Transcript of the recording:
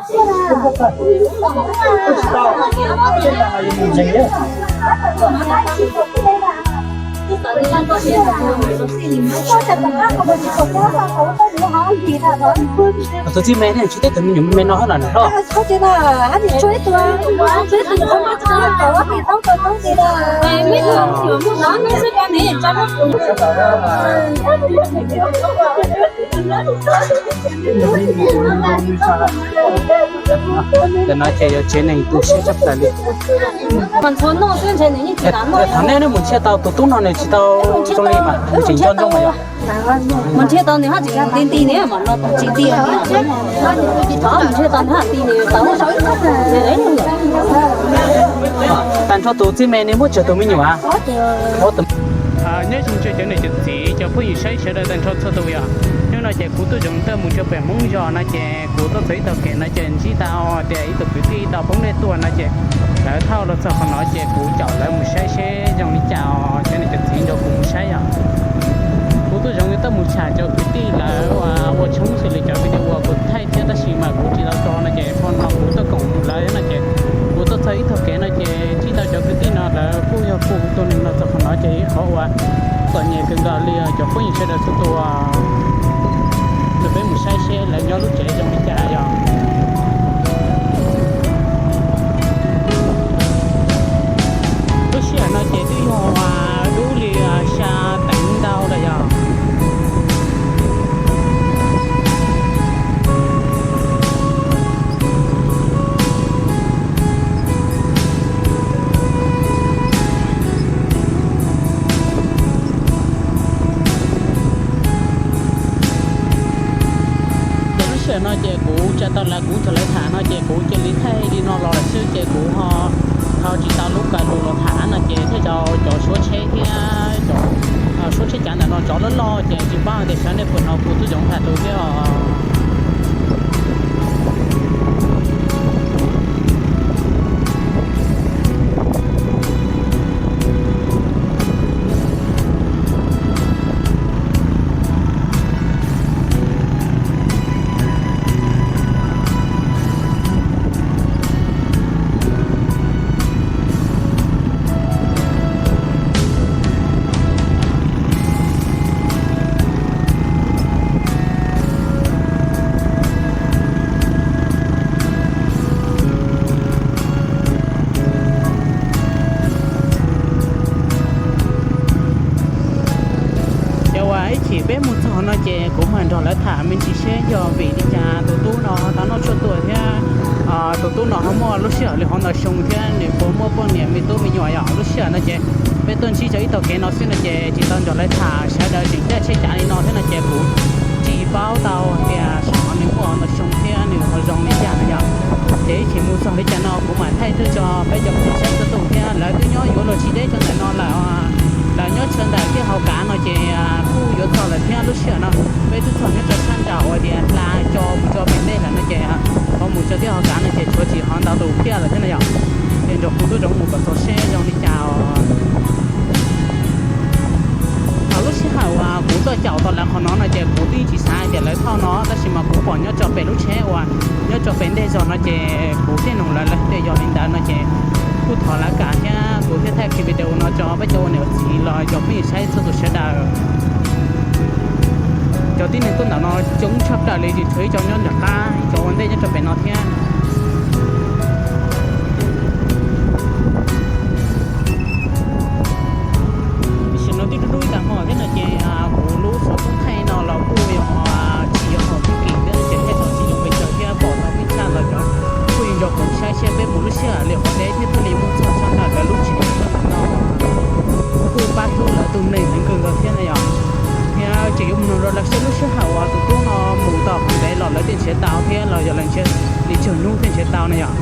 Tus txiv me ne tsis teb tus me nyuam me no hab no ne hlo. Ntawm no ces yog tsev neeg tu siab tshaj plaws li. Thaum nej, nej mus nrhiav tau tus tub no nws tsis tau zoo li mas nws tseem nco ntsoov mas yog. Mus nrhiav tau nws haj tseem nti nti ne, mas no tsis nti, mus nrhiav tau nws haj nti nws tau. Tag nrho tus txiv me ne muaj tsawg tus me nyuam? Nyob zoo cov niam cov txiv cov phooj ywg saib sawv daws tag nrho txhua tus yom. Hnub no ces kuv Tub Zoov tuaj mus rau pem Hmoob zos no ces kuv tuaj txog ib tog kev no ces ntsib tau tias ib tug kwv tij tau poob dej tuag no ces lawv thauj los txog qhov no ces kuv caum lawv mus saib seb zoo li cas os cov niam cov txiv nrog kuv mus saib yom. Kuv Tub Zoov tuaj mus tsham cov kwv tij lawv ua tshoob xws li cov video uas kuv thaij thiab tab sis mas kuv tsis tau tso no ces hmo no kuv tuaj koom lawv no ces kuv tuaj txog ib tog kev no ces ntsib tau cov kwv tij no lawv kuj yog kuj tus neeg no txog qhov no ces ib qhov uas txom nyem kawg nkaus li cov phooj ywg sawv daws txhua tus. Nrog peb mus saib seb lawv nyob lub tsev zoo li cas yom. Lub sij hawm no ces twb yog dub li xya teev ntau lawm yom. Ces lub sij hawm no ces kuv tsa tau lawv kuv txog lawv tham no ces kuv cia li thaij li no los lawm xwb ces kuv ho tsis tau lub kaw lus los tham no ces thiaj tau cov suab tsheb thiab cov suab tsheb cav ntawm no tsov loj loj ces tsis paub hais tias sawv nej puas hnov kuv Tub Zoov tham tus thiab os. Ces uas ib chim peb mus txog no ces kuv mam nrog lawv tham me ntsis seb yog vim li cas tus tub no tau noj tshuaj tuag thiab tus tub no ho muaj lub sij hawm li hov ntau xyoo thiab nws puas muaj poj niam me tub me nyuam yom. Lub sij hawm no ces peb tuaj ntsib rau ib tog kev no xwb no ces tsis tau nrog lawv tham, sawv daws tseem caij tsheb cav li no thiab no ces kuv tsis paub tau tias saib nws muaj ntau xyoo thiab nws ho zoo li cas no yom. Ces ib chim mus txog li cas no kuv mam thaij tuaj tso peb cov phooj ywg saib txhua tus thiab. Lawv twb nyob yuav luag tsis deb rau ntawm no lawm, lawv nyob tshaj ntawm tiaj hauv kav no ces kuj yuav txog lawm thiab. Lub sij hawm no peb twb txog nyob rau sab nraum uas tias hla co mus rau pem ntej lawm no ces ho mus rau tiaj hauv kav no ces tshuav tsis hov ntau tus kiag lawm thiab no yom. Ces nrog kuv Tub Zoov mus kom txog seb zoo li cas os. Thaum lub sij hawm uas kuv tuaj caum tau lawv qhov no no ces kuv twb tsis xav hais tias lawv thauj no tab sis mas kuv pom nyob rau pem lub tsheb uas nyob rau pem ntej zog no ces kuv thiaj nug lawv, lawv tias yog li ntawd no ces kuj thov lawv kam thiab kuv thiaj thaij video no tso peb cov ua niam ua txiv los cov phooj ywg saib txhua tus sawv daws. Cov tib neeg tuaj ntawm no coob tshaj plaws li, tseem tshuav ib co nyob nram qab, ib co ua ntej nyob rau pem no thiab. Tam sim no twb dub dub ib tag hmo thiab no ces kuv lub xov tooj thaij no los kuj yog tsis yog hom tib kim thiab ces thaij txog tsis zoo pes tsawg thiab pom tau pib tshaj los cov kuj yeej nrog kuv saib seb peb mus lub sij hawm li qhov deb thiab thiaj li mus txog sab ntawm lawv lub tsev no. Kuj pab hlub lawv tus neeg heev kawg nkaus thiab na yom. Thiab tseem yuav mus nug rau lawv seb lub sij hawm uas tus tub no mus tau qhov ntev los lawv thiaj nrhiav tau thiab los yog lawv nrhiav li tsawg hnub thiaj nrhiav tau na yom.